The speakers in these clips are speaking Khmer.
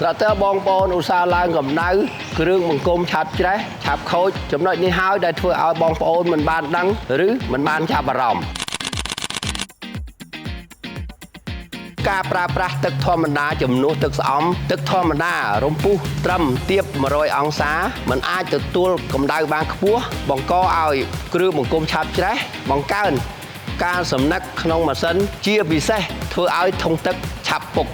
ត្រាក់ទ័របងប្អូនឧស្សាហ៍ឡើងកម្ដៅគ្រឿងបង្គុំឆាប់ច្រេះឆាប់ខូចចំណុចនេះហើយដែលធ្វើឲ្យបងប្អូនមិនបានដឹងឬមិនបានចាប់អារម្មណ៍ការប្រើប្រាស់ទឹកធម្មតាជំនួសទឹកស្អំទឹកធម្មតារំពុះត្រឹមទាប100អង្សាមិនអាចទទួលកម្ដៅបានខ្ពស់បង្កឲ្យគ្រឿងបង្គុំឆាប់ច្រេះបង្កើនការសំណឹកក្នុងម៉ាស៊ីនជាពិសេសធ្វើឲ្យធុងទឹកឆាប់ពុក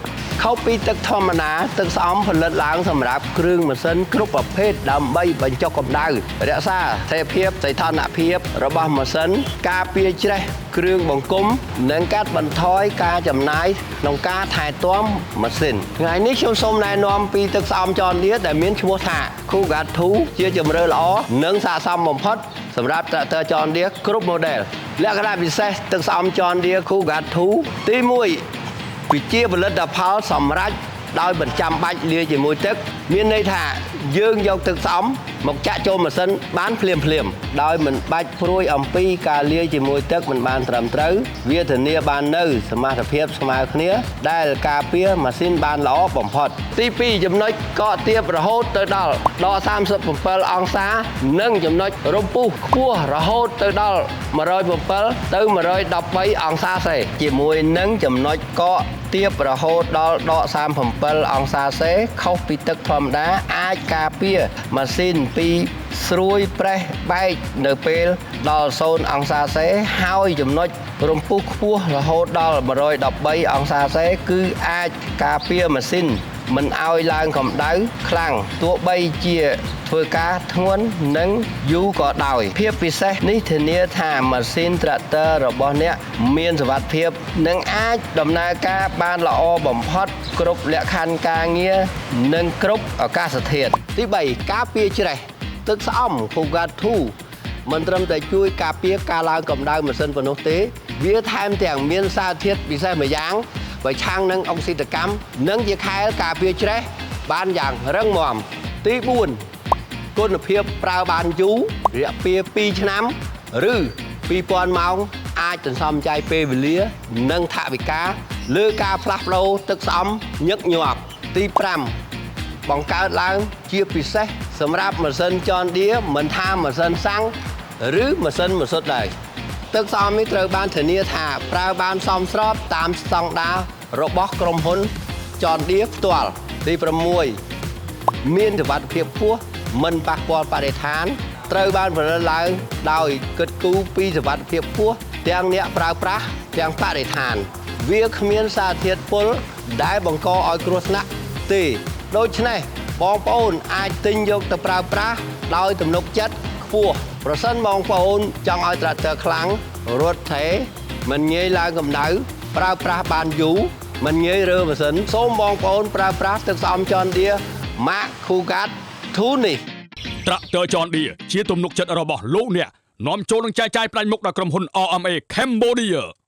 ខុសពីទឹកធម្មតាទឹកស្អំផលិតឡើងសម្រាប់គ្រឿងម៉ាស៊ីនគ្រប់ប្រភេទដើម្បីបញ្ចុះកម្ដៅរក្សាស្ថិរភាពសីតុណ្ហភាពរបស់ម៉ាស៊ីនការពារច្រេះគ្រឿងបង្គុំនិងកាត់បន្ថយការចំណាយក្នុងការថែទាំម៉ាស៊ីនថ្ងៃនេះខ្ញុំសូមណែនាំពីទឹកស្អំ John Deere ដែលមានឈ្មោះថា Cougar 2ជាជម្រើសល្អនិងស័ក្តិសមបំផុតសម្រាប់ត្រាក់ទ័រ John Deere គ្រប់ model លក្ខណៈពិសេសទឹកស្អំ John Deere Cougar 2ទី1 វិជាផលិតផលសម្រាប់ដោយមិនចាំបាច់លាយជាមួយទឹកមានន័យថាយើងយកទឹកស្អំមកចាក់ចូលម៉ាស៊ីនបានភ្លាមភ្លាមដោយមិនបាច់ព្រួយអំពីការលាយជាមួយទឹកមិនបានត្រឹមត្រូវវាធានាបាននៅសមត្ថភាពស្មើគ្នាដែលការពារម៉ាស៊ីនបានល្អបំផុតទី2ចំណុចកកទាបរហូតទៅដល់ដក37អង្សានិងចំណុចរំពុះខ្ពស់រហូតទៅដល់107ទៅ113អង្សាសេជាមួយនឹងចំណុចកកទាបរហូតដល់ដក37អង្សាសេខុសពីទឹកធម្មតាអាចការពារម៉ាស៊ីនពីស្រួយប្រេះបែកនៅពេលដល់0អង្សាសេហើយចំណុចរំពុះខ្ពស់រហូតដល់113អង្សាសេគឺអាចការពារម៉ាស៊ីនមិនឲ្យឡើងកម្ដៅខ្លាំងទោះបីជាធ្វើការធ្ងន់និងយូរក៏ដោយភាពពិសេសនេះធានាថាម៉ាស៊ីនត្រាក់ទ័ររបស់អ្នកមានសុវត្ថិភាពនិងអាចដំណើរការបានល្អបំផុតគ្រប់លក្ខខណ្ឌការងារនិងគ្រប់អាកាសធាតុទី3ការពារច្រេះទឹកស្អំ Cougar 2មិនត្រឹមតែជួយការពារការឡើងកម្ដៅម៉ាស៊ីនប៉ុណ្ណោះទេវាថែមទាំងមានសារធាតុពិសេសម្យ៉ាងប្រឆាំងនឹងអុកស៊ីតកម្មនិងជាខែលការពារច្រេះបានយ៉ាងរឹងមាំទី4គុណភាពប្រើបានយូររយៈពេល2ឆ្នាំឬ2000ម៉ោងអាចសន្សំចាយពេលវេលានិងថវិកាលើការផ្លាស់ប្ដូរទឹកស្អំញឹកញាប់ទី5បង្កើតឡើងជាពិសេសសម្រាប់ម៉ាស៊ីន John Deere មិនថាម៉ាស៊ីនសាំងឬម៉ាស៊ីនម៉ាស៊ុតដែរទឹកស្អំនេះត្រូវបានធានាថាប្រើបានសមស្របតាមស្តង់ដាររបស់ក្រុមហ៊ុន John Deere ផ្ទាល់ទី6មានសុវត្ថិភាពខ្ពស់មិនប៉ះពាល់បរិស្ថានត្រូវបានផលិតឡើងដោយគិតគូរពីសុវត្ថិភាពខ្ពស់ទាំងអ្នកប្រើប្រាស់ទាំងបរិស្ថានវាគ្មានសារធាតុពុលដែលបង្កឲ្យគ្រោះថ្នាក់ទេដូច្នេះបងប្អូនអាចទិញយកទៅប្រើប្រាស់ដោយទំនុកចិត្តខ្ពស់ប្រសិនបងប្អូនចង់ឲ្យត្រាក់ទ័រខ្លាំងរត់ថេមិនងាយឡើងកម្ដៅប្រើប្រាស់បានយូរមិនងាយរើម៉ាស៊ីនសូមបងប្អូនប្រើប្រាស់ទឹកស្អំ John Deere ម៉ាក Cougar 2នេះ ត្រាក់ទ័រ John Deere ជាទំនុកចិត្តរបស់លោកអ្នកនាំចូលនិងចែកចាយផ្ដាច់មុខដល់ក្រុមហ៊ុន RMA Cambodia។